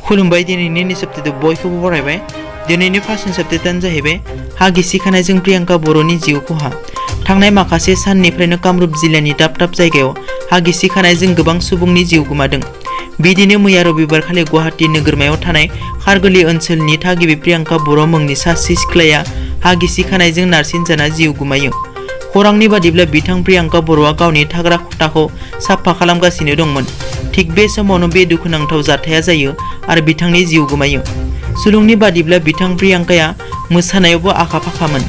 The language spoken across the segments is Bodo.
खुलुमबाय दिनैनि निसप्तिखौ बयखौबो बरायबाय। दिनैनि फार्स्ट निसप्तिआनो जाहैबाय हा गिसिखानायजों प्रियंका बर'नि जिउ खहा। थांनाय माखासे साननिफ्रायनो कामरुप जिल्लानि दाब दाब जायगायाव हा गिसिखानायजों गोबां सुबुंनि जिउ गोमादों। बिदिनो मैया रबिबारखालि गुवाहाटी नोगोरमायाव थानाय खारगोली ओनसोलनि थागिबि प्रियंका बर' मुंनि सासे सिख्लाया हा गिसिखानायजों नारसिनजाना जिउ गोमायो। खौरांनि बादिब्ला बिथां प्रियंका बर'आ गावनि थाग्रा खथाखौ साफा खालामगासिनो दंमोन। थिग बे समावनो बे दुखुनांथाव जाथाया जायो आरो बिथांनि जिउ गोमायो। सुलुंनि बादिब्ला बिथां प्रियंकाया मोसानायावबो आखा फाखामोन।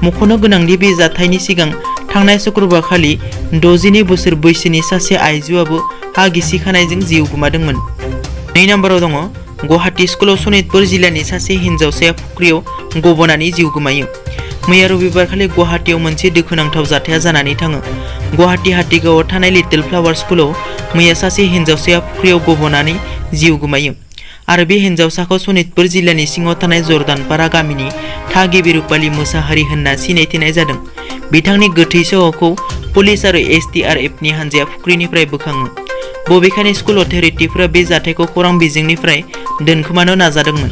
मख'नो गोनांदि बे जाथायनि सिगां थांनाय शुक्रबारखालि 62 बोसोर बैसोनि सासे आइजोआबो हा गिसिखानायजों जिउ गोमादोंमोन। 2 नम्बराव दङ गुवाहाटी स्कुलाव सनितपुर जिल्लानि सासे हिन्जावसाया फुख्रियाव गबनानै जिउ गोमायो। मैया रबिबारखालि गुवाहाटीआव मोनसे दुखुनांथाव जाथाया जानानै थाङो। गुवाहाटी हाटीगावआव थानाय लिटल फ्लावर स्कुलाव मैया सासे हिन्जावसाया फुख्रियाव गबनानै जिउ गोमायो आरो बे हिन्जावसाखौ सनितपुर जिल्लानि सिङाव थानाय जर्दानपारा गामिनि थागिबि रुपाली मोसाहारि होनना सिनायथिनाय जादों। बिथांनि गोथै सह'खौ पुलिस आरो SDRFनि हानजाया फुख्रिनिफ्राय बोखाङो। बबेखानि स्कुल अथ'रिटिफोरा बे जाथायखौ खौरां बिजोंनिफ्राय दोनखोमानो नाजादोंमोन।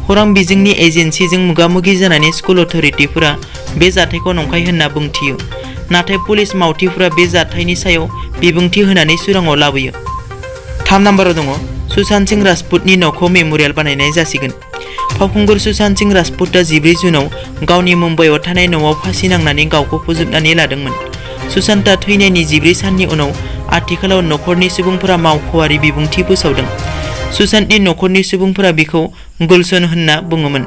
खौरां बिजोंनि एजेन्सिजों मोगा-मोगि जानानै स्कुल अथ'रिटिफोरा बे जाथायखौ नंखाय होनना बुंथियो। नाथाय पुलिस मावथिफोरा बे जाथायनि सायाव बिबुंथि होनानै सुराङाव लाबोयो। 3 नम्बराव दङ सुशांत सिंह राजपूतनि न'खौ मेम'रियेल बानायनाय जासिगोन। फावखुंगुर सुशांत सिंह राजपूतआ 14 जुनाव गावनि मुम्बाइआव थानाय न'आव फासि नांनानै गावखौ फोजोबनानै लादोंमोन। सुशांतआ थैनायनि 14 साननि उनाव आथिखालाव नखरनि सुबुंफोरा मावख'आरि बिबुंथि फोसावदों। सुशांतनि नखरनि सुबुंफोरा बिखौ गुलशन होनना बुङोमोन।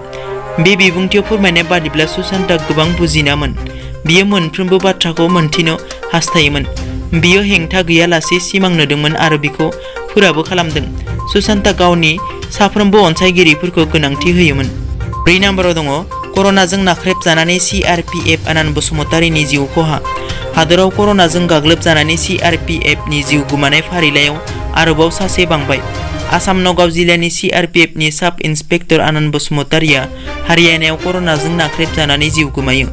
बे बिबुंथियाव फोरमायनाय बादिब्ला सुशांतआ गोबां बुजिनामोन। बियो मोनफ्रोमबो बाथ्राखौ मोनथिनो हास्थायोमोन। बियो हेंथा गैयालासे सिमां नुदोंमोन आरो बिखौ फोराबो खालामदों। सुशांतआ गावनि साफ्रोमबो अनसायगिरिफोरखौ गोनांथि होयोमोन। 4 नम्बराव दङ कर'नाजों नाख्रेबजानानै CRPF आनान बसुमतारीनि जिउ खहा। हादराव कर'नाजों गाग्लोबजानानै CRPFनि जिउ गोमानाय फारिलाइयाव आरोबाव सासे बांबाय। आसाम नगाव जिल्लानि CRPFनि साब इन्सपेक्टर आनान बसुमतारीया हारियानायाव कर'नाजों नाख्रेबजानानै जिउ गोमायो।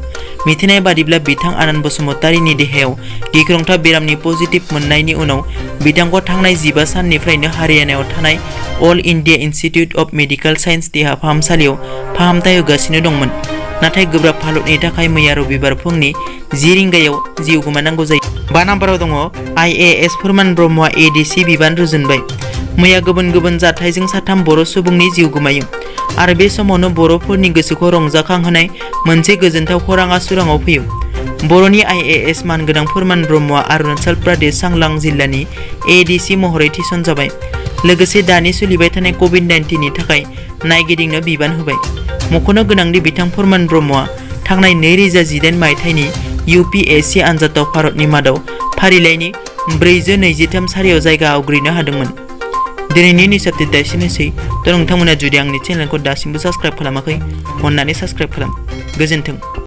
मिथिनाय बादिब्ला बिथां आनान बसुमतारीनि देहायाव गिख्रंथाव बेरामनि पजिटिभ मोननायनि उनाव बिथांखौ थांनाय 15 साननिफ्रायनो हारियानायाव थानाय all India institute of medical science देहा फाहामसालियाव फाहामथाय होगासिनो दंमोन। नाथाय गोब्राब हालोदनि थाखाय मैया रबिबार फुंनि 10 रिंगायाव जिउ गोमानांगौ जायो। 5 नम्बराव दङ IAS फोरमान ब्रह्मआ ADC बिबान रुजुनबाय। मैया गुबुन गुबुन जाथायजों 3 बर' सुबुंनि जिउ गोमायो आरो बे समावनो बर'फोरनि गोसोखौ रंजाखांहोनाय मोनसे गोजोनथाव खौरांआ सुराङाव फैयो। बर'नि IAS मानगोनां फोरमान ब्रह्मआ अरुणाचल प्रदेश चांलां जिल्लानि ADC महरै थिसनजाबाय। लोगोसे दानि सोलिबाय थानाय COVID-19नि थाखाय नायगिदिंनो बिबान होबाय। मख'नो गोनांदि बिथां फोरमान ब्रह्मआ थांनाय 2018 मायथाइनि UPSC आनजादाव भारतनि मादाव फारिलाइनि 423 सारियाव जायगा आवग्रिनो हादोंमोन। दिनैनि निसप्तिआ एसेनोसै। नोंथांमोना जुदि आंनि चेनेलखौ दासिमबो साबस्क्राइब खालामाखै अन्नानै साबस्क्राइब खालाम। गोजोन्थों।